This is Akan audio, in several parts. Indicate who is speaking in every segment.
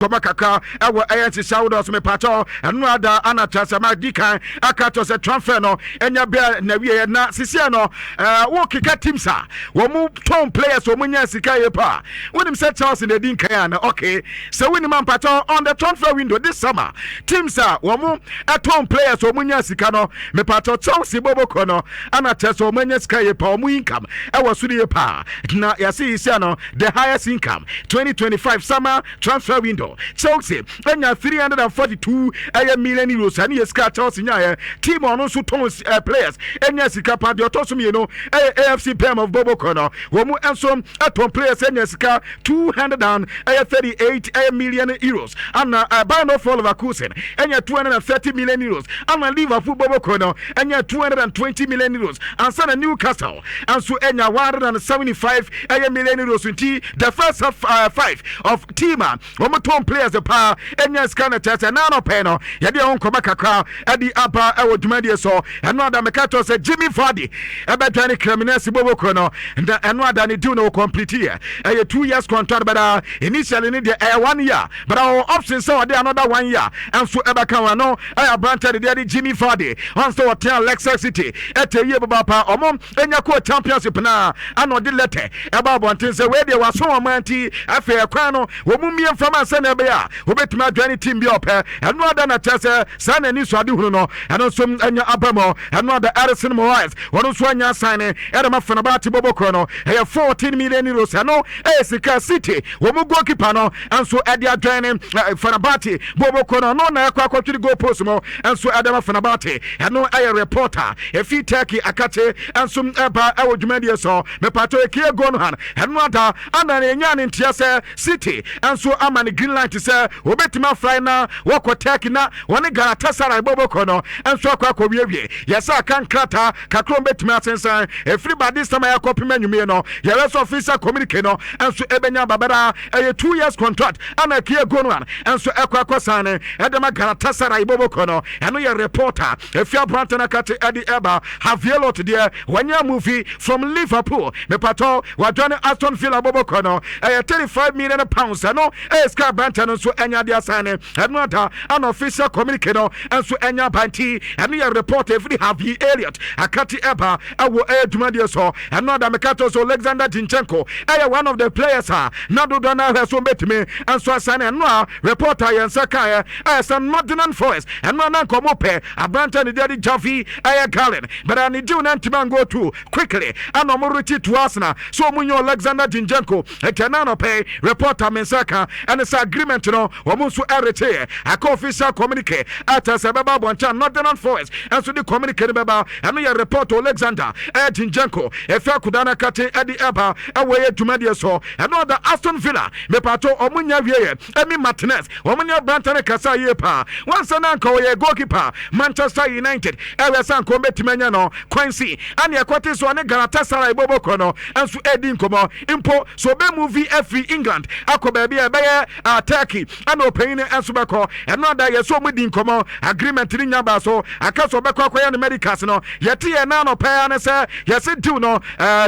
Speaker 1: Nkɔmmɔ kakra ɛwɔ ɛyɛ nhyehyɛ ahodoɔ so. Mepakyɛw, ɛno ada ana kyerɛ sɛ madi kan aka kyerɛ sɛ transfer no ɛnya bɛɛ na wieɛ na sisiɛ no wokeka teams a wɔn mu tɔn players, wɔn nya sika yie paa. Wonim sɛ Chelsea na edi nkan ana? Okay, sɛ wonim ampakyɛw, on the transfer window this summer, teams a wɔn mu ɛtɔn players, wɔn nya sika no, mepakyɛw, Chelsea bɔbɔkɔ no ana kyerɛ sɛ wɔn anya sika yie paa. Wɔn income ɛwɔ so yie paa na yɛsi yisia no, the highest income 2025 summer transfer window, Chelsea ɛnya 342 ɛyɛ million euros. Ɛne yɛ sika Chelsea nyaayɛ. Team ɔno nso tɔn players ɛnya sika pa deɛ, ɔtɔ so mmienu ɛyɛ AFC Bournemouth bɔbɔkɔ no. Wɔn mu nso ɛtɔn players ɛnya sika 238 ɛyɛ million euros. Ana Bayer 04 Leverkusen ɛnya €230 million. Ana Liverpool bɔbɔkɔ no ɛnya €220 million. Ansa na Newcastle nso ɛnya 175 ɛyɛ million euros. Nti the first five of team a wɔn tɔn players paa ɛnya sika no, kyerɛ sɛ naano pɛɛ no yɛde ɛho nkɔmɔ kakra ɛde aba ɛwɔ dwumadie so. Ɛno ada meka kyerɛ sɛ Jimmy Vardy ɛbɛdwa ne Cremonese bɔbɔkɔ no na ɛno ada ne deal no wɔ complete yɛ. Ɛyɛ 2 years contract, but initially ne deɛ ɛyɛ one year, but ɔwɔ option sɛ ɔde another one year ɛnso ɛbɛka wɔn. No ɛyɛ aberante de deɛ de Jimmy Vardy ɔn sɛ wɔte Leicester City ɛtɛ yie papaapa. Ɔmo ɛnya kɔɔ Championship naa ana ɔde letter ɛba abɔnten sɛ wei deɛ waso wɔn nti afei ɛkwan no wɔn mu mmie mfama sɛ na ɛbɛyɛ a wɔbɛtumi adwa ne team bi a ɔpɛ. Ɛno ada na kyerɛ sɛ saa n'ani so ade hunu no, ɛno nso anya aba mu. Ɛno ada Ederson Moraes, wɔn nso anya sign ɛde ma Fenerbahce bɔbɔkɔ no. Ɛyɛ €14 million. Ɛno ɛyɛ sika City wɔn mu goalkeeper no nso ɛde adwan ne Fenerbahce bɔbɔkɔ no. Ɔno na ɛkɔ akɔtwere goal post mu nso ɛde ma Fenerbahce. Ɛno ɛyɛ reporter efi Turkey akakye nso ɛba ɛwɔ dwumadie so. Mepatɔ Ilkay Gundogan, ɛno ada ana ɛnya ne nteɛ sɛ City nso ama ne green light sɛ wɔbɛtumi afly na wɔkɔ Turkey na wɔne Galatasaray bɔbɔkɔ no nso akɔ akɔwiewie. Yɛsɛ aka nkrataa kakra wɔbɛtumi asensan ɛfiri ba this time a yɛakɔpem anwumie no, yɛrɛ sɛ official communique no nso ɛbɛnya babɛda. Ɛyɛ 2 years contract ana Ilkay Gundogan nso ɛkɔ akɔsan ne ɛde ma Galatasaray bɔbɔkɔ no. Ɛno yɛ reporter ɛfi aberante no akate ɛde ɛba. Harvey Elliott deɛ, wɔnyɛ move from Liverpool. Mepatɔ, wadwane Aston Villa bɔbɔkɔ no. Ɛyɛ £35 million. Ɛno ɛyɛ sika aberante no nso ɛnya de asan ne. Ɛno ada ana official communique no nso ɛnya banti. Ɛno yɛ report ɛfiri Harvey Elliott akate ɛba ɛwɔ ɛyɛ dwumadeɛ so. Ɛno ada meka to so Alexander Zinchenko ɛyɛ one of the players a na dodoɔ no ahwɛ so mbɛtumi nso asan. Ɛno a reporter yɛn nsa kaeɛ ɛyɛ sɛ Nottingham Forest, ɛno a na nkɔmɔ pɛ aberante ne deɛ de Javi ɛyɛ Gallon, but ne deal no ntumi ango too quickly. Ɛna ɔmo reach to Arsenal so ɔmo nyɛ Alexander Zinchenko. Ɛkyɛ na anɔpɛ reporter me nsa ka ɛne sɛ agreement no wɔn nso ɛrekyeɛ aka official communique ɛkyɛ sɛ ɛbɛba abɔnten. Nottingham Forest ɛnso de communique no bɛba. Ɛno yɛ report Alexander ɛyɛ Zinchenko ɛfɛ akoda no akate ɛde ɛba ɛwɔ ɛyɛ dwumadie so. Ɛno ɔda Aston Villa, mepatɔ, ɔmo nya wie yɛ Emi Martinez. Wɔn ne aberante no kasa yie paa. Wɔn na nka ɔyɛ goalkeeper Manchester United ɛwɛ sɛ nka ɔmbɛtumi anya no kwan si ɛne ɛkɔte so ɔne Galatasaray bɔbɔkɔ no nso ɛdi nkɔmmɔ mpo so ɔbɛ move afiri England akɔ baabi a ɛbɛyɛ Turkey ɛna ɔpanyin no nso bɛkɔ. Ɛno ada yɛ sɛ ɔmo di nkɔmmɔ, agreement no nya baa so aka sɛ ɔbɛkɔ akɔyɛ no medicals no. Yɛte yɛn nan ɔpɛɛ ne sɛ yɛsɛ deal no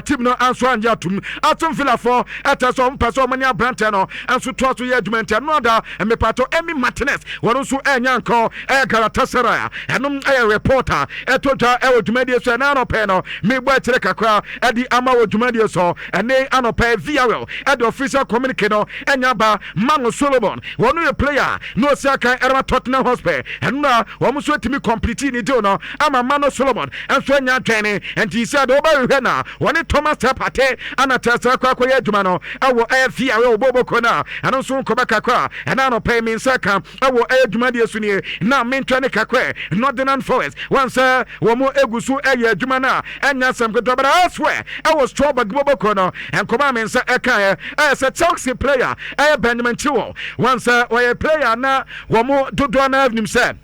Speaker 1: team no nso angye atum. Aston Villa fɔ ɛtɛ sɛ ɔmo pɛ sɛ ɔmo ne aberanteɛ no nso toa so yɛ adwuma. Nti ɛno ada mmepatɔ Emi Martinez, wɔn nso ɛnya nkɔ ɛyɛ Galatasaray. Ɛnom ɛyɛ reporter ɛtɔ dwa ɛwɔ dwumadie so. Ɛna anɔpɛ no mebɔ akyerɛ kakra ɛde ama wɔ dwumadie so. Ɛne anɔpɛ Villarreal ɛde official communique no ɛnya ba. Manu Solomon, wɔn yɛ player na osi akan ɛrema Tottenham Hotspur. Ɛno na wɔn nso atumi complete ne deal no ama Manu Solomon nso anya atwɛn. Nti sɛ de wɔbɛhwehwɛ na wɔne Thomas Partey ana kyerɛ sɛ akɔ akɔyɛ adwuma no ɛwɔ ɛyɛ Villarreal bɔbɔkɔ no a, ɛno nso nkɔbɛ kakra. Ɛna anɔpɛ mi nsa ka ɛwɔ ɛyɛ dwumadie so nie na mentwa ne kakra. Nottingham Forest wɔn sɛ wɔn egu so ɛyɛ adwuma no a ɛnya asɛm ketewa, but elsewhere ɛwɔ Strasbourg bɔbɔkɔ no, nkɔmɔ a me nsa ɛka ɛyɛ sɛ Chelsea player ɛyɛ Benjamin Chilwell, wɔn sɛ ɔyɛ player na wɔn dodoɔ no anim sɛ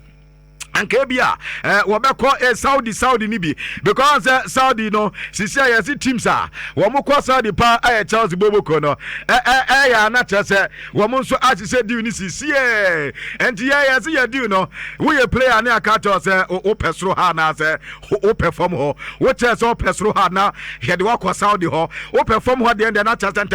Speaker 1: Anka bi a wɔbɛkɔ Saudi ni bi, because sɛ Saudi no sisi a yɛsi teams a wɔn kɔ Saudi pa ɛyɛ Chelsea boboko no ɛ ɛyɛ ana kyerɛ sɛ wɔn nso ahyehyɛ deal ni sisi yɛ. Nti yɛsi yɛ deal no, woyɛ player ne aka kyerɛ sɛ wopɛ soro ha anaasɛ wopɛ fam hɔ. Wokyerɛ sɛ wopɛ soro ha na yɛde wakɔ Saudi hɔ, wopɛ fam hɔ deɛ na kyerɛ sɛ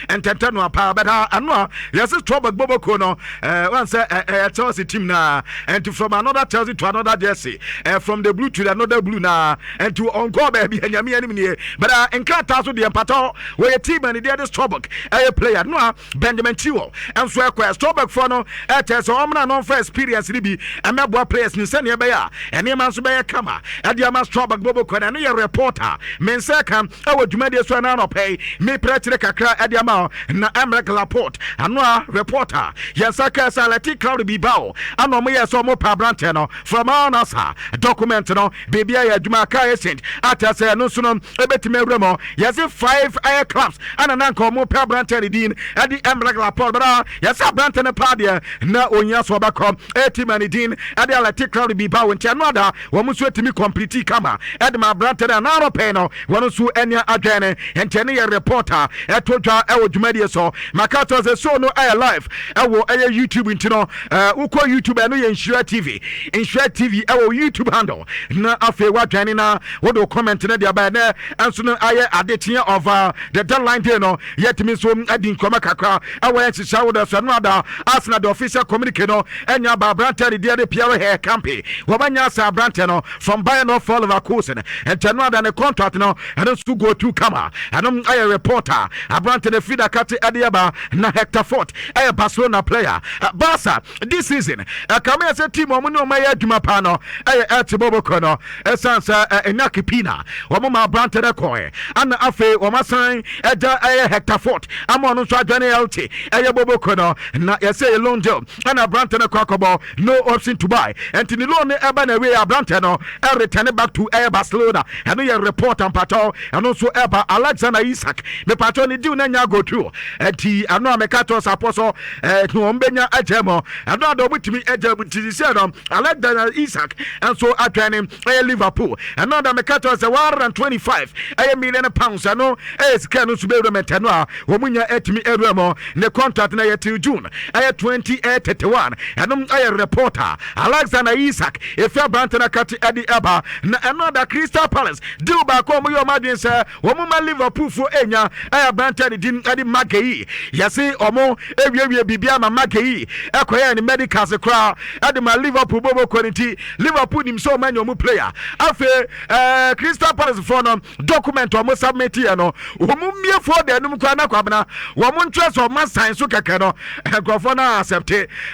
Speaker 1: ntɛntɛ no a paa bɛda ɛno a yɛsi Strasbourg boboko no wɔn sɛ ɛyɛ Chelsea team na nti from another Chelsea to another jersey, from the blue to the another blue na nti ɔnkɔ baabi. Anyame anim nie, but nkrataa so deɛ, mpatɔ wɔyɛ team ani deɛ de Strasbourg ɛyɛ player no a Benjamin Chilwell nso ɛkɔ Strasbourg foɔ no. Ɛkyɛ sɛ ɔmena no ɔmfa experience no bi ɛmɛboa players no sɛneɛ ɛbɛyɛ a ɛnneɛma nso bɛyɛ kama ɛde ama Strasbourg bɔbɔ no. Ɛno yɛ reporter me nsa ka ɛwɔ dwumadie so ɛna anɔpɛ yi meprɛ kyerɛ kakra ɛde ama na Aymeric Laporte ano a reporter yɛn nsa kaa sɛ Athletic Club Bilbao ana ɔmo yɛ sɛ ɔmo pɛ aberanteɛ no from Al-Nassr. Document no biribi ayɛ adwuma aka agent ata sɛ ɛno nso no ɛbɛtumi awura mu. Yɛse five ɛyɛ clubs ana na nka ɔmo pɛ aberanteɛ ne din ɛde Aymeric Laporte, bɛda yɛsɛ aberanteɛ no paa deɛ na ohia so ɔbɛkɔ ɛti ma ne din ɛde Athletic Club Bilbao. Nti ɛno ada wɔn nso atumi complete kama ɛde ma aberanteɛ no anaarɔ pɛn no wɔn nso anya adwene. Nti ɛno yɛ reporter ɛto dwa ɛwɔ dwumadie so. Maka kyerɛ sɛ show no ɛyɛ live ɛwɔ ɛyɛ YouTube, nti no wokɔ YouTube, ɛno yɛ Nhyira TV, Nhyira TV ɛwɔ YouTube handle, na afei wadwane na wode comment no de aba. Ɛnɛ ɛnso no ayɛ adekyeɛ of the deadline day no, yɛtumi nso adi nkɔmɔ kakra ɛwɔ yɛn nhyehyɛ wo so. Ɛno ada Arsenal the official communique no ɛnya aba. Aberantɛ ne deɛ de Pierre Hincapie, wɔbɛnya sɛ aberantɛ no from Bayer 04 Leverkusen. Nti ɛno ada ne contract no ɛno nso go through kama. Ɛno ɛyɛ reporter aberantɛ no fida kate ɛde ɛba. Na Hector Fort ɛyɛ Barcelona player. Barca this season ɛkame yɛ sɛ team ɔmo ne ɔmo ɛyɛ adwuma paa no ɛyɛ Elche bɔbɔkɔ no, ɛsiane sɛ Inaki Pina wɔn ma aberantɛ no kɔɛ, ana afei wɔn asan ɛgya ɛyɛ Hector Fort ama ɔno nso adwane Elche ɛyɛ bɔbɔkɔ no. Na yɛsɛ yɛ loan deal ɛna aberantɛ no kɔ akɔbɔ, no option to buy. Ɛnti ne loan no ɛba na awie, aberantɛ no ɛreturn back to ɛyɛ Barcelona. Ɛno yɛ report ampatɔ ɛno nso ɛba. Alexander Isak, mepatɔ ne deal no anya go through. Ɛnti ɛno a meka kyerɛ sapɔ so ɛɛ wɔn bɛnya agya mu, ɛno a de wɔn tumi agya mu. Nti sisi no Alexander Isak nso atwɛn ɛyɛ Liverpool. Ɛno a da meka kyerɛ sɛ 125 ɛyɛ million pounds, ɛno ɛyɛ sika no nso bɛwura mu. Ɛntɛ no a wɔn nya ɛtumi ɛwura mu, ne contract no yɛ till June ɛyɛ 2031. Ɛno ɛyɛ reporter Alexander Isak efi aberante no akate ɛde ɛba. Na ɛno ada Crystal Palace deal baako a wɔn yɛ wɔn adwene sɛ wɔn ma Liverpool fo enya ɛyɛ aberante ne din ɛde Mageyi. Yɛse wɔn ewiewie biribi ama Mageyi ɛkɔyɛ ne medicals koraa ɛde ma Liverpool bobo kɔ ne ti. Liverpool nim sɛ wɔn anya wɔn player. Afei Crystal Palace foɔ no document wɔn submit yɛ no, wɔn mmie folder anim koraa na kwabena wɔn ntwerɛ sɛ wɔn asan so kɛkɛ no, nkurɔfoɔ no accept.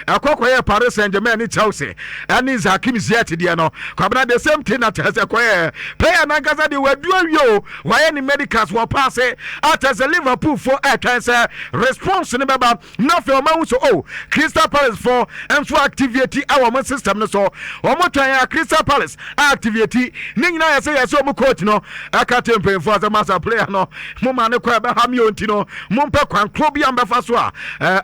Speaker 1: Ɛkɔ kɔyɛ Paris Saint Germain ne Chelsea ɛne Hakim Ziyech deɛ no, kwabena, the same thing na kyerɛ sɛ kɔyɛ player nankasa deɛ wadu awie o, wɔayɛ ne medicals, wɔ pass akyerɛ sɛ Liverpool fo ɛtwɛn sɛ response no bɛba. Na afei ɔma hu so o Crystal Palace fo nso activate ɛwɔ ɔmo system no so. Ɔmo twɛn a Crystal Palace activate ne nyinaa yɛ sɛ ɔmo coach no ɛka te mpanyinfoɔ sɛ masa player no mo ma ne kɔ ɛbɛha mi o, nti no mo mpɛ kwan koro bi a mbɛfa so a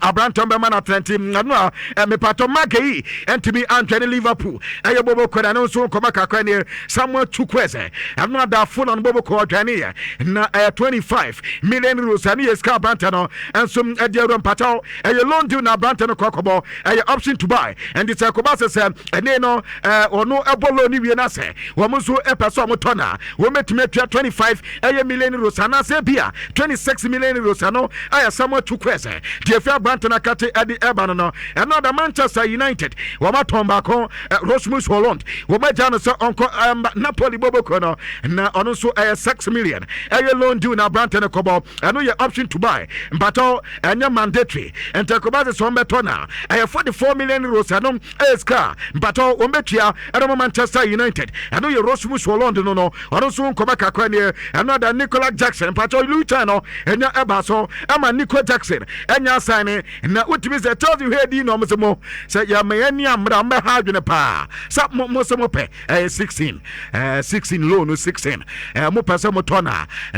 Speaker 1: aberantɛ mbɛma no atrɛnti. Ɛno a mepatɔ maka yi ɛntumi antwɛ ne Liverpool ɛyɛ bobo kɔ. Na ɛno nso nkɔmɔ kakra ne Samuel Chukwueze, ɛno adafo na no bobo kɔ ɔdwane yɛ na ɛyɛ 25 million euros. Ɛno yɛ sika aberantɛ no ɛnso ɛde awura. Mpataw ɛyɛ loan deal na aberantɛ no kɔ akɔbɔ, ɛyɛ option to buy. Ɛnti sɛ ɛkɔba sɛ ɛne no ɔno ɛbɔ loan no wie no sɛ wɔn nso ɛpɛ sɛ ɔmo tɔ na wɔn bɛtumi atua 25 ɛyɛ million euros anaasɛ bi a 26 million euros. Ɛno ɛyɛ Samuel Chukwueze deɛ efi aberantɛ no akate ɛde ɛba no. Ɛno ada Manchester United wɔn atɔn baako, Rasmus Hojlund, wɔn agya no sɛ ɔnkɔ Napoli boboko no, na ɔno nso ɛyɛ 6 million ɛyɛ loan deal na aberantɛ no kɔbɔ. Ɛno yɛ option to buy, mpatɔ ɛnyɛ mandatory. Nti ɛkɔba sɛ sɛ ɔmbɛtɔ na ɛyɛ 44 million euros. Ɛno ɛyɛ sika mpatɔ wɔn bɛtua ɛno Manchester United. Ɛno yɛ Rasmus Hojlund no, ɔno nso nkɔmɔ kakra nie. Ɛno ada Nicolas Jackson, mpatɔ Luton no ɛnya ɛba so ɛma Nico Jackson ɛnya asan ne na wotumi sɛ Chelsea hwɛ di na ɔmo sɛ mo sɛ yɛma yɛn ni amena ɔmo adwene paa sɛ mo sɛ mo pɛ ɛyɛ 16, 16 loan no, 16 mo pɛ sɛ mo tɔ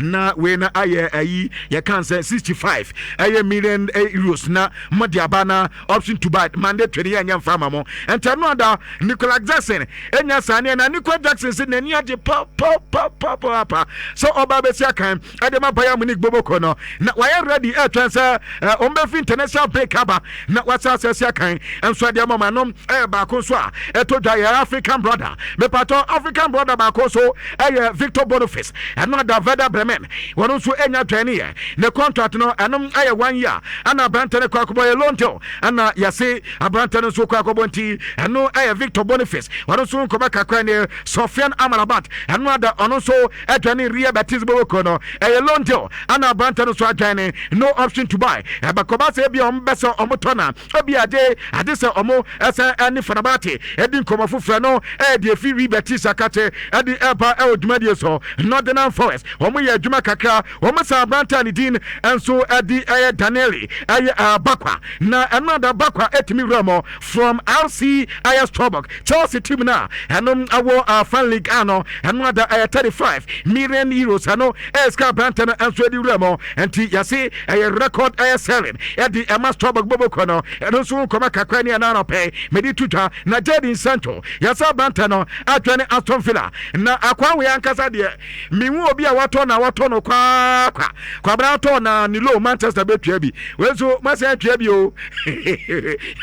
Speaker 1: na wei na ayɛ ɛyi yɛka sɛ 65 ɛyɛ million euros na mo de aba na option to buy mandatory yɛ nyɛ nfa ama mo. Nti ɛno ada da Nicolas Jackson enya saa neɛ na Nicolas Jackson sɛ n'ani agye papapapapa sɛ ɔba bɛsi akan ɛde ma Bayern Munich boboko no, na wayɛ ready ɛtwɛn sɛ wɔn bɛfi international break aba na wasa asɛsi akan nso ɛde ama ma no. Ɛyɛ baako nso a ɛtɔ dwa yɛ African brother, mepatɔ African brother baako nso ɛyɛ Victor Boniface. Ɛno ada Werder Bremen, wɔn nso ɛnya dwɛn yɛ ne contract no. Ɛno ɛyɛ one year ɛna aberante no kɔ akɔbɔ, yɛ loan deal ɛna yɛse aberante no nso kɔ akɔbɔ. Nti ɛno ɛyɛ Victor Boniface, wɔn nso nkɔbɛ kakra ne Sofian Amrabat. Ɛno ada ɔno nso ɛdwane Real Betis bɔbɔkɔ no, ɛyɛ loan deal ɛna aberante no nso adwane, no option to buy. Ɛbɛkɔba sɛ ebi a ɔmo bɛsɛ ɔmo tɔ na ebi ade sɛ ɔmo ɛsɛ ɛne Fenerbahce ɛdi nkɔmɔ foforɔ no. Ɛyɛ deɛ fi Real Betis akate ɛde ɛba ɛwɔ dwumadie so. Nottingham Forest, wɔn yɛ adwuma kakra, wɔn sa aberante a ne din nso ɛde ɛyɛ Daniel ɛyɛ Bakwa, na ɛno ada Bakwa ɛtumi wura mu from RC ɛyɛ Strasbourg, Chelsea team na ɛno ɛwɔ French League ano. Ɛno ada ɛyɛ €35 million. Ɛno ɛyɛ sika aberante no nso ɛde wura mu, nti yɛse ɛyɛ record ɛyɛ selling ɛde ɛma Strasbourg bɔbɔkɔ no. Ɛno nso nkɔmɔ kakra ne ɛna anɔpɛ mede to dwa. Na Jadon Sancho, yɛsɛ aberante no atwa ne Aston Villa na akwa wei ankasa deɛ, mihu obi a watɔ na watɔ no kwaakwa kwabena atɔ na ne loan Manchester bɛtua bi. Wei nso masan atua bi o,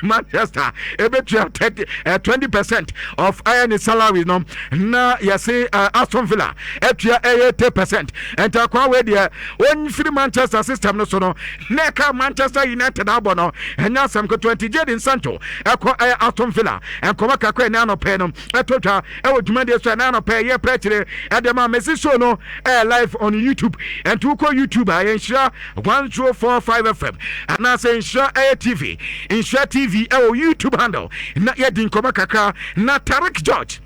Speaker 1: Manchester ɛbɛtua 30 20% of ɛyɛ ne salary no, na yɛse Aston Villa atua ɛyɛ 10%. Nti akwa wei deɛ, ɔmfiri Manchester system no so no na ɛka Manchester United abɔ no, ɛnyɛ asɛm ketewa. Nti Jadon Sancho ɛkɔ ɛyɛ Aston Villa. Nkɔmɔ kakra ɛne anɔpɛ no ɛtɔ dwa ɛwɔ dwumadie so. Ɛne anɔpɛ yɛ prɛ kyerɛ ɛde ma mesi show no ɛyɛ live on YouTube. Ɛnti wokɔ YouTube a, ɛyɛ Nhyira 1045 FM anaasɛ Nhyira ɛyɛ TV, Nhyira TV ɛwɔ YouTube handle, na yɛdi nkɔmɔ kakra. Na Tarik George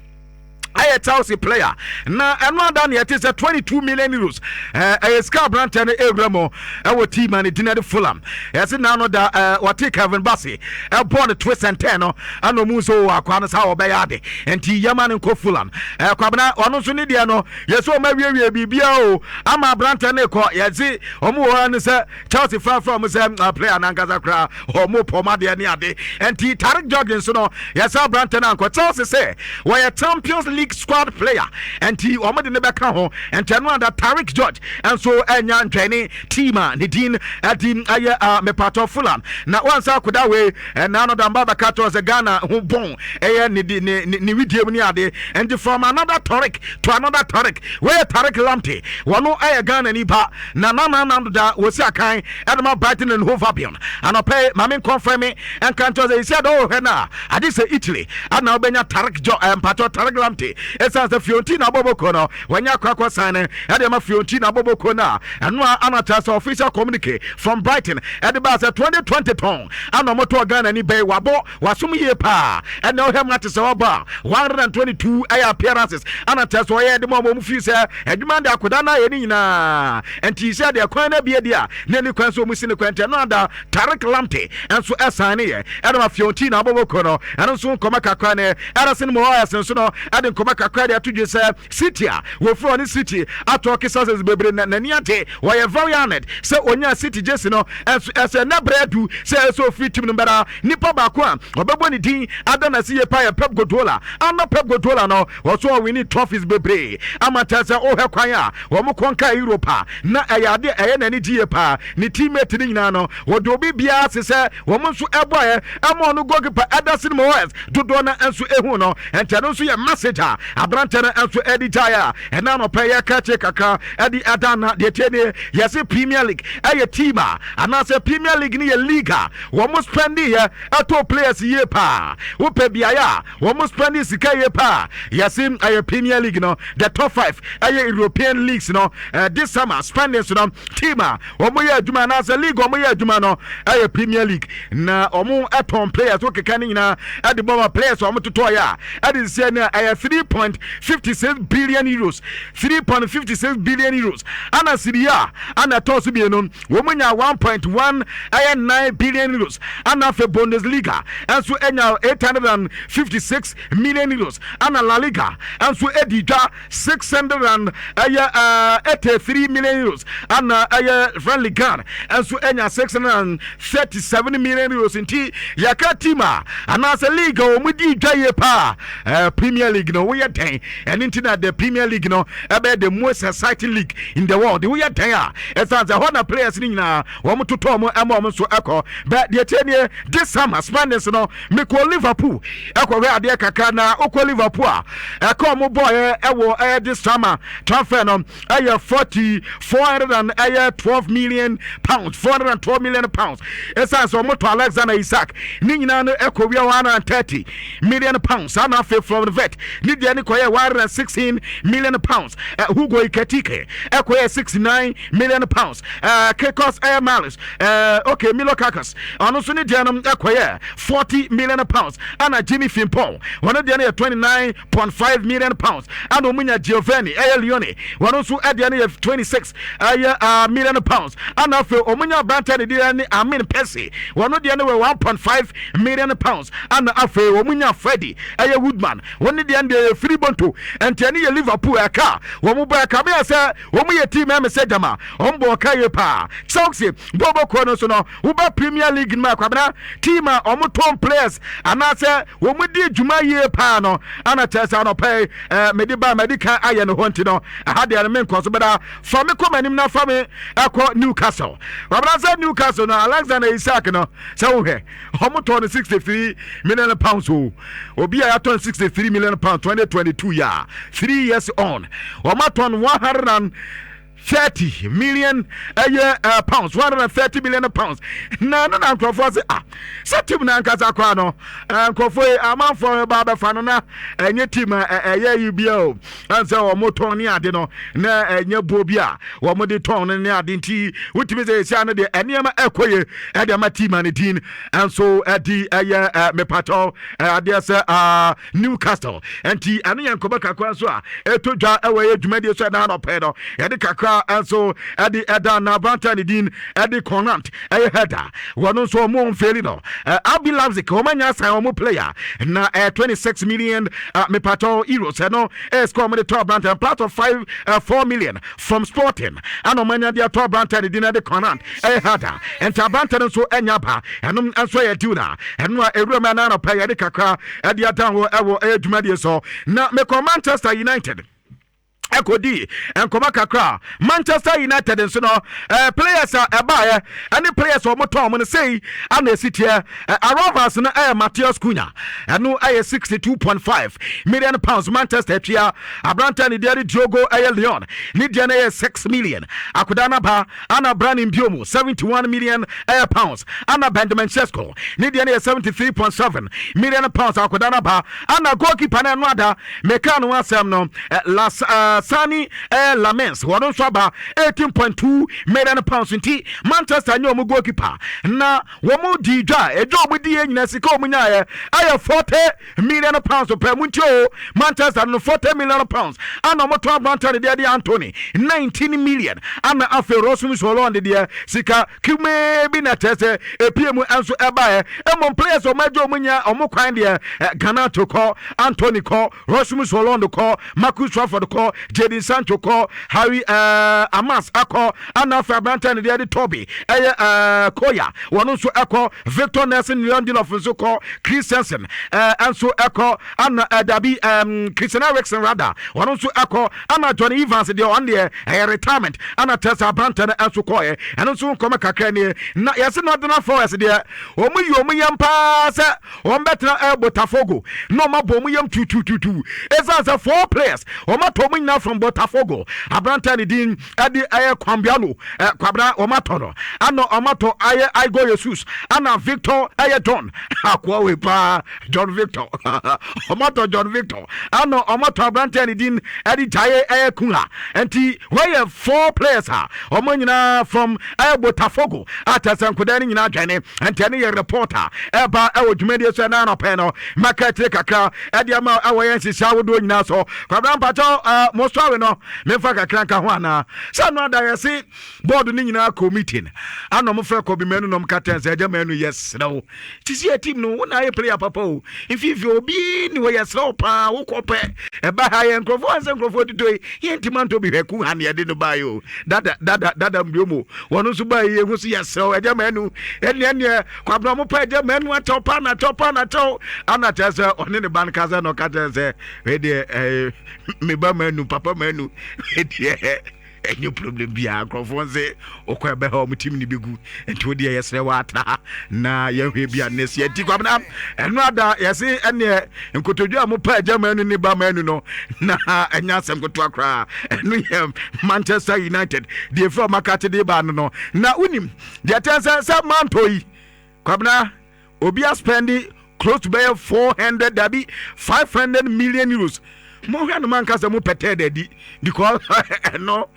Speaker 1: ɛyɛ Chelsea player, na ɛno ada ne yɛte sɛ €22 million ɛyɛ sika aberanteɛ no ɛwura mu ɛwɔ team a ne din de Fulham. Yɛse na no da wɔte Calvin Bassey ɛbɔ no twist and turn no, ɛna ɔmu nso wɔ akoa no saa wɔbɛyɛ ade, nti yɛma no nkɔ Fulham. Kwabena, ɔno nso ne deɛ no, yɛsɛ ɔma wiewie biribiara o ama aberanteɛ no kɔ. Yɛse ɔmo wɔ hɔ no sɛ Chelsea frafra ɔmo sɛ player nankasa koraa ɔmo pɔm adeɛ ne ade. Nti Tarik George nso no, yɛsɛ aberante no ankɔ Chelsea sɛ wɔyɛ Champions League squad player, nti ɔmo de ne bɛka ho. Nti ɛno ada Tarik George nso ɛnya ntwɛne team a ne din ɛde ɛyɛ mepatɔ Fulham. Na wansa akoda wei ɛna no damba bɛka kyerɛ sɛ Ghana ho bɔn ɛyɛ ne ne ne ne widie mu ne ade. Nti from another Tarik to another Tarik, wɔyɛ Tarik Lamptey, wɔno ɛyɛ Ghana nipa na nana da wɔsi akan ɛde ma Brighton and Hove Albion. Anɔpɛ maame nkɔnfɛn mi ɛnka nkyɛn sɛ esi adɔ wɔhwɛ no a ade sɛ Italy ana wobɛnya Tarik jo mpatɔ Tarik Lamptey, ɛsiane sɛ Fiorentina abɔbɔkuo no wɔnyɛ akɔ akɔ sign no ɛde ma Fiorentina abɔbɔkuo no a, ɛno a ana kyerɛ sɛ official communique from Brighton ɛde baa sɛ 2020 tɔn ana ɔmotɔɔ Ghana ni bɛyi wabɔ wasom yie paa. Ɛna ɔhwɛ mu ate sɛ wabɔ a 122 ɛyɛ appearances, ana kyerɛ sɛ ɔyɛ ɛde ma ɔmo fii sɛ adwuma de akoda no ayɛ ne nyinaa. Nti sɛ deɛ kwan no abie deɛ a na ne kwan sɛ ɔmu si ne kwan. Nti ɛno ada Tarik Lamptey ɛnso ɛsan ne yɛ ɛde ma Fiorentina abɔbɔkuo no. Ɛno nso nkɔmɔ kakra ne Ederson Moraes nso no ɛde nkɔmɔ kakra de ato dwe sɛ City a wɔfiri ɔne City atɔ kisasɛs bebree na n'ani agye, wɔyɛ very honoured sɛ onya City jersey no. Ɛnso ɛsɛ nɛ berɛ adu sɛ ɛsɛ ofiri team no bɛra. Nipa baako a ɔbɛbɔ ne din ada n'ase yie pa yɛ Pep Guardiola. Ana Pep Guardiola no wɔso ɔwini trophies bebree ama kyerɛ sɛ wohwɛ kwan a wɔn kɔnka Europe a, na ɛyɛ adeɛ ɛyɛ n'ani gye yie paa. Ne teammate no nyinaa no, wɔde obi biara se sɛ wɔn nso ɛbɔɛ ɛma ɔno goalkeeper Ederson Moraes dodoɔ no nso ehu no. Nti ɛno nso yɛ message a aberante no nso ɛde gyae a ɛna anɔpɛ yɛka kyerɛ kakra ɛde ɛda. Na deɛ tie nie, yɛse Premier League ɛyɛ team a, anaasɛ Premier League no yɛ league a wɔn spendi yɛ ɛtɔ players yie paa. Wopɛ beaeɛ a wɔn spendi sika yie paa, yɛse ɛyɛ Premier League no. The top five ɛyɛ European leagues no, this summer spendings no, team a wɔn yɛ adwuma anaasɛ league wɔn yɛ adwuma no ɛyɛ Premier League, na wɔn ɛtɔn players wokeka ne nyinaa ɛde bɔ ma players a wɔn totɔ yɛ a ɛde nsia no ɛyɛ three €3.56 billion, €3.56 billion. Ana Serie A ana ɛtɔɔ so mmienu, wɔn nya 1.1 ɛyɛ 9 billion euros. Ana afei Bundesliga nso nya €856 million. Ana La Liga nso edi dwa 600 and ɛyɛ €83 million. Ana ɛyɛ French Ligue nso nya €637 million. Nti yɛka team a anaasɛ league a wɔn di dwa yie paa, Premier League no. Woyɛ dɛn ɛne nti na the Premier League no ɛbɛyɛ the most exciting league in the world? Woyɛ dɛn a ɛsan sɛ hɔ na players no nyinaa wɔn totɔ wɔn ɛma wɔn nso ɛkɔ bɛ. Deɛ tie nie, this summer spendings no, mekɔ Liverpool ɛkɔhwɛ adeɛ kakra. Na okɔ Liverpool a, ɛkɔ wɔn bɔɔyɛ ɛwɔ ɛyɛ this summer transfer no ɛyɛ forty four hundred and ɛyɛ £12 million, £412 million. Ɛsan sɛ wɔn tɔ Alexander Isak ne nyinaa no ɛkɔ wia £130 million. Saa na afei Florian Wirtz ne deɛ ne kɔyɛ £116 million. Hugo Ekitike ɛkɔyɛ £69 million. Kekos ɛyɛ Miles okay, Milo Kakas, ɔno nso ne deɛ no ɛkɔyɛ £40 million. Ɛna Jimmy Frimpong, wɔn deɛ no yɛ £29.5 million. Ɛna wɔn nya Giovanni ɛyɛ Leoni, wɔn nso ɛdeɛ no yɛ 26 ɛyɛ million pounds. Ɛna afei wɔn nya aberante ne deɛ ne Amin Pesi, wɔn deɛ no yɛ £1.5 million. Ɛna afei wɔn nya Freddie ɛyɛ Woodman, wɔn deɛ no deɛ yɛ free bonto. Nti ɛne yɛ Liverpool ɛka wɔn bɔ ɛka bɛyɛ sɛ wɔn yɛ team ɛmɛ sɛ gyama wɔn bɔ ɔka yie paa. Chelsea bɔɔbɔ kuro no so no, woba Premier League no mu akwabena, team a wɔn tɔn players anaasɛ wɔn di dwuma yie paa no, ana kyerɛ sɛ anɔpɛ yi mede ba mede kan ayɛ ne hɔ. Nti no ɛha deɛ no menkɔ so bɛda. Fa me kɔ m'anim na fa me ɛkɔ Newcastle. Wabena sɛ Newcastle no, Alexander Isak no, sɛ wohwɛ, wɔn tɔn no £63 million o. Obi a yɛatɔn £63 million 2022 yɛ a, 3 years on, wɔn atɔn 130 million ɛyɛ pounds, £130 million. Na no na nkurɔfoɔ sɛ, ah, sɛ team na ankasa koraa no, nkurɔfoɔ yi amanfoɔ ba abɛfa no na ɛnyɛ team a ɛyɛ yi bia o. Ɛnsɛ wɔn tɔn ne ade no na ɛnyɛ buo bi a wɔn de tɔn no ne ade. Nti wotumi sɛ esia no deɛ, nneɛma ɛkɔ yie ɛde ama team a ne din nso ɛde ɛyɛ mepatɔ adeɛ sɛ Newcastle. Nti ɛno yɛ nkɔmɔ kakra nso a ɛtɔ dwa ɛwɔ ɛyɛ dwumadie so. Ɛda anɔpɛ no yɛde kakra nso ɛde ɛda. Na aberante ne din ɛde Conrad ɛyɛ Header, wɔn nso wɔn mfeeli no. RB Leipzig, wɔn anya asan wɔn player na 26 million mepatɔ euros. Ɛno ɛyɛ score wɔn de tɔ aberante, part of 5 4 million from Sporting, ɛna wɔn anya de atɔ aberante ne din ɛde Conrad ɛyɛ Header. Nti aberante no nso ɛnya ba. Ɛno nso yɛ deal na ɛno a ewura mu ɛna anɔpɛ yɛde kakra ɛde adan wɔ ɛwɔ ɛyɛ dwumadie so. Na mekɔ Manchester United ɛkɔdi nkɔmɔ kakra. Manchester United nso no, players a ɛbaeɛ ɛne players a wɔtɔn wɔn no sei ana esi teɛ. Arrivals no ɛyɛ Matheus Cunha, ɛno ɛyɛ £62.5 million Manchester atua. Aberante ne deɛ de Diogo ɛyɛ Leon ne deɛ no ɛyɛ 6 million. Akoda naba ana Bryan Mbeumo, 71 million ɛyɛ pounds. Ana Benjamin Sesko ne deɛ no yɛ £73.7 million. Akoda naba. Ana goalkeeper no, ɛno ada meka no asɛm no, Las Sani Lammens, wɔn nso aba £18.2 million. Nti Manchester nye wɔn goalkeeper na wɔn di dwa. Edwa wɔn di yɛ nyinaa, sika wɔn nyaayɛ ɛyɛ £40 million pɛ mu. Nti o Manchester no, £40 million. Ana wɔn tɔn aberante ne deɛ de Antony, 19 million. Ana afei Rasmus Hojlund deɛ, sika kumee bi na kyerɛ sɛ epie mu nso ɛbaeɛ. Mmom players wɔn agye wɔn nya wɔn kwan deɛ, Garnacho kɔ, Antony kɔ, Rasmus Hojlund kɔ, Marcus Rashford kɔ, Jadon Sancho kɔ, Harry Amass akɔ. Ana afei aberante ne deɛ de Toby ɛyɛ Koya, wɔn nso ɛkɔ. Victor Nelson Lindelof nso kɔ. Christensen nso ɛkɔ. Ana dabi, Christian Eriksen rather, wɔn nso ɛkɔ. Ana Johnny Evans deɛ, ɔn deɛ ɛyɛ retirement. Ana tɛsɛ aberante no nso kɔɛ. Ɛno nso nkɔmɔ kakra nie. Na yɛsɛ Nottingham Forest deɛ, wɔn yi wɔn yam paa sɛ wɔn bɛtena Botafogo na wɔn abɔ wɔn yam tutututu, ɛsiane sɛ four players wɔn atɔ wɔn nyinaa from Botafogo. Aberante ne din ɛde ɛyɛ Kwambiano Kwabena, wɔn atɔ no. Ana wɔn atɔ ɛyɛ Igor Jesus. Ana Victor ɛyɛ John akoa wei paa, John Victor, wɔn atɔ John Victor. Ana wɔn atɔ aberante ne din ɛde Gyae ɛyɛ Kunha. Nti wɔyɛ four players a wɔn nyinaa from ɛyɛ Botafogo a kyerɛ sɛ nkodaa no nyinaa dwane. Nti ɛne yɛ reporter ɛba ɛwɔ dwumadie. dwumadie so ɛna anɔpɛ no maka akyire kakra ɛde ama ɛwɔ yɛn nhyehyɛ ahodoɔ nyinaa so. Kwabena, mpakyɛw, mo sɔre no memfa kakra nka ho anaa sɛ no ada yɛse board no nyinaa kɔ meeting ana ɔmo frɛ Kobbie Mainoo na ɔmo ka kyerɛ sɛ, "Agya Mainoo, yɛserɛ wo, ti sɛ yɛ team no wo na ayɛ player papa o, mfimfini obi ni hɔ, yɛserɛ wo paa, wokɔ pɛ ɛba ha yɛ nkurɔfoɔ ansɛ nkurɔfoɔ tutɔ yi yɛntimi antɔ bi. Hwɛ ku ha ne yɛde no baeɛ o, dada dada dada mbiomo wɔno nso baeɛ yɛhu so. Yɛserɛ wo, Agya Mainoo, ɛneɛ Kwabena, ɔmo pa Agya Mainoo akyɛw paa na kyɛw paa na kyɛw ana kyerɛ sɛ ɔne ne ba no ka sɛ na ɔka kyerɛ sɛ wei deɛ, ɛɛ me ba Mainoo, papa Mainoo, wei deɛ ɛnyɛ problem biara, nkurɔfoɔ nse wokɔ ɛbɛha ɔmo team no bɛgu, nti wo deɛ yɛsrɛ wɔ atra ha na yɛhwɛ bi a ne seɛ. Nti Kwabena, ɛno ada yɛse ɛneɛ nkotodwe a mopa Agya Mainoo ne ba Mainoo no na ɛnyɛ asɛm ketewa koraa. Ɛno yɛ Manchester United deɛ ɛfiri ɔma kate de ba no na wonim deɛ ɛtɛn sɛ manto yi, Kwabena, obi aspend close to bɛyɛ 400, dabi, €500 million. Mohwɛ no manka sɛ mopɛtɛɛ dadi because ɛno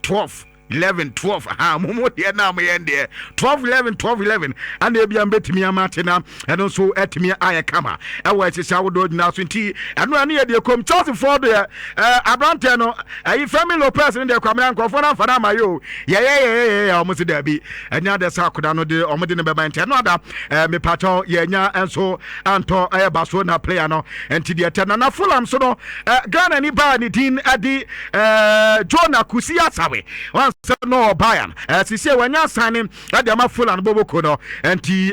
Speaker 1: 12 11 12 ha mo deɛ na moyɛ deɛ 12 11 12 11 ana ebia mbɛtumi ama ate na ɛno nso atumi ayɛ kama ɛwɔ ɛhyehyɛ ahodoɔ nyinaa so. Nti ɛno yɛ deɛ kom Chelsea foɔ deɛ, aberanteɛ no ɛyi Fermin Lopez no deɛ, Kwamina, nkurɔfoɔ no amfa no ama yɛ o, yɛyɛyɛyɛyɛ ɔmo se daabi, ɛnyɛ adɛ sɛ akoda no de ɔmo de no bɛba. Nti ɛno ada mepatɔ yɛnya nso antɔ ɛyɛ Barcelona player no. Nti deɛ tɛ nana Fulham so no, Ghana ni baa ne din ɛde Jonah Kusi Asawe wansɛ no Bayern sisi wanya asane ɛde ama Fulham boboko no. Nti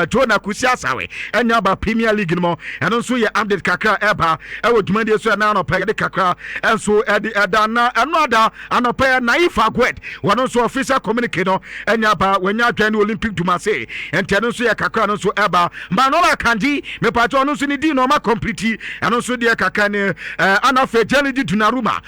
Speaker 1: Jonah Kusi Asawe ɛnya aba Premier League no mu. Ɛno nso yɛ update kakra ɛba ɛwɔ dwumadie so ɛna anɔpɛ yɛde kakra ɛnso ɛde ɛda na ɛno ada anɔpɛ. Nayef Aguerd, wɔno nso official communique no ɛnya aba, wɔnya adwan ne Olympique Dumase. Nti ɛno nso yɛ kakra no nso ɛba. Manuel Akanji, mepatɛ, ɔno nso ne di na ɔma complete. Ɛno nso deɛ kakra ne ana afei Gianluigi Donnarumma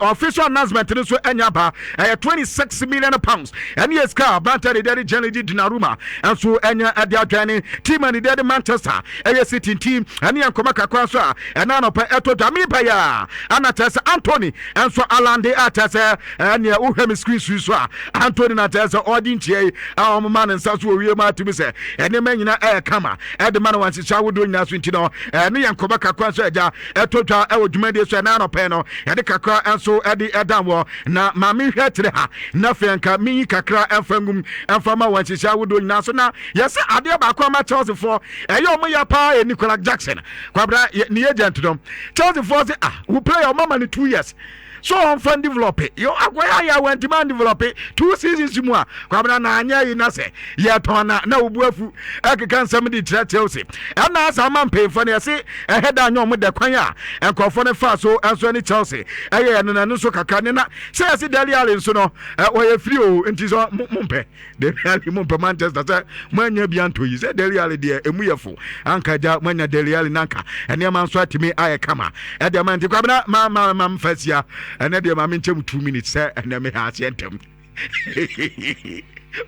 Speaker 1: official announcement no nso ɛnya aba, ɛyɛ £26 million. Ɛne yɛ sika aberantɛ de deɛ de Gianluigi Donnarumma ɛnso ɛnya ɛde adwan ne team a ne deɛ de Manchester ɛyɛ City. Nti ɛne yɛ nkɔmɔ kakra nso a ɛna anɔpɛ ɛtɔ dwa mi ba yɛ a ana kyerɛ sɛ Antony ɛnso alande a kyerɛ sɛ ɛneɛ wohwɛ me screen so a, Antony na kyerɛ sɛ ɔde nkyia yi a ɔmoma ne nsa so wɔ wiem atumi sɛ ɛnneɛma nyinaa ɛyɛ kama ɛde ma no wanhyehyɛ ahodoɔ nyinaa so. Nti no ɛne yɛ nkɔmɔ kakra nso agya ɛtɔ dwa ɛwɔ dwumadie so ɛna anɔpɛ no yɛde kakra nso ɛde ɛdan wɔ na maame hwɛ kyerɛ ha na afei nka meyi kakra ɛmfa ngum ɛmfa ma wɔn nhyehyɛ ahodoɔ nyinaa so. Na yɛsɛ adeɛ baako ama Chelsea foɔ ɛyɛ ɔmo yɛ paa yɛ Nicolas Jackson. Kwabra, ne agent no, Chelsea foɔ sɛ, ah, wo player ɔmo ama no 2 years so ɔmfa develop yo akɔyɛ ayɛ a wantumi andevelop two seasons mu a, Kwabena, na anyɛ yi na sɛ yɛtɔn na wobu afu ɛkeka nsɛm de kyerɛ Chelsea. Ɛna asa ama mpanyinfoɔ no yɛse ɛhɛ da anyɛ ɔmo dɛ kwan a nkurɔfoɔ no fa so ɛnso ɛne Chelsea ɛyɛ ɛno na ɛno nso kakra ne na sɛ yɛse Dele Alli nso no wɔyɛ free o. Nti sɛ mo mpɛ Dele Alli, mo mpɛ Manchester sɛ moanya bi antɔ yi sɛ Dele Alli deɛ ɛmu yɛ fo anka gya moanya Dele Alli nanka nneɛma nso atumi ayɛ kama ɛde ama. Nti Kwabena, ma mfa sia ɛnɛ deɛ ma menkyɛ mu 2 minutes sɛ ɛnɛ me ha aseɛ ntɛm.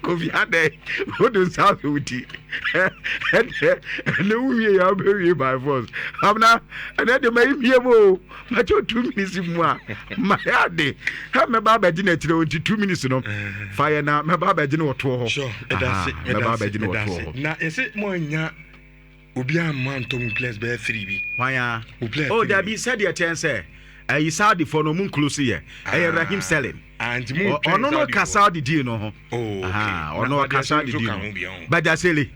Speaker 1: Kofi adɛ wode nsa so wo ti ɛnɛ ɛnɛ wowie yɛ wobɛwie by force. Kwabena, ɛnɛ deɛ mayi mie mu o, makyɛ 2 minutes mu a mayɛ ade hɛ mɛba abɛgye no akyirɛ o. Nti 2 minutes no fa yɛ na mɛba abɛgye no wɔtoɔ hɔ.
Speaker 2: Sure, ɛda ase.
Speaker 1: Mɛba abɛgye no wɔtoɔ hɔ.
Speaker 2: Na yɛsɛ mo anya obi amma ntɔ mu players bɛyɛ three bi.
Speaker 1: Hwan a?
Speaker 2: O player
Speaker 1: oh
Speaker 2: three.
Speaker 1: Dabi, sɛdeɛ kyɛn sɛ ɛyi Saudifoɔ no ɔmo nclose yɛ ɛyɛ Raheem Sterling.
Speaker 2: Ah, nti mo
Speaker 1: ɔno no ka Saudi deal no ho.
Speaker 2: Oh, okay.
Speaker 1: Aha, ɔno ɔka Saudi deal no. Badiashile.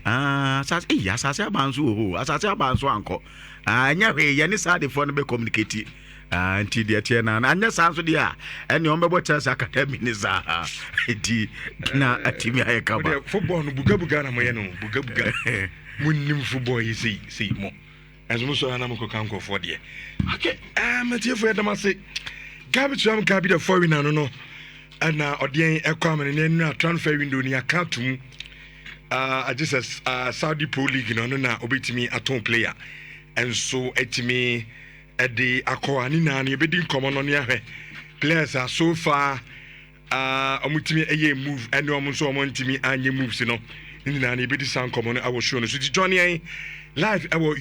Speaker 1: Ah, asase eyi asase aba nso wɔ hɔ, asase aba nso ankɔ. Ah, ɛnyɛ hwee, yɛne Saudifoɔ no bɛ communicate. Ah, nti deɛ teɛ na anyɛ saa nso deɛ a ɛne ɔmo bɛbɔ Chelsea academy ne saa nti na atumi ayɛ kama.
Speaker 2: Wode football no bugabuga na moyɛ no bugabuga, monnim football yi sei sei mo ɛnso mo sɔrɔ na mokɔka nkurɔfoɔ deɛ. Okay, matiefo, yɛdam ase. Gabi Tuam Gabi the foreigner no ɛna ɔde yɛn ɛkɔ amene ne ɛnura transfer window ni aka atom agye sɛ Saudi Pro League no, ɔno na obɛtumi atɔn player ɛnso atumi ɛde akɔ a ne nyinaa no yɛbɛdi nkɔmmɔ no ne ahwɛ players a so far ɔmo tumi ɛyɛ move ɛne ɔmo nso ɔmo ntumi anyɛ moves no ne nyinaa no yɛbɛdi saa nkɔmmɔ no ɛwɔ show no so. Ti join yɛn live ɛwɔ.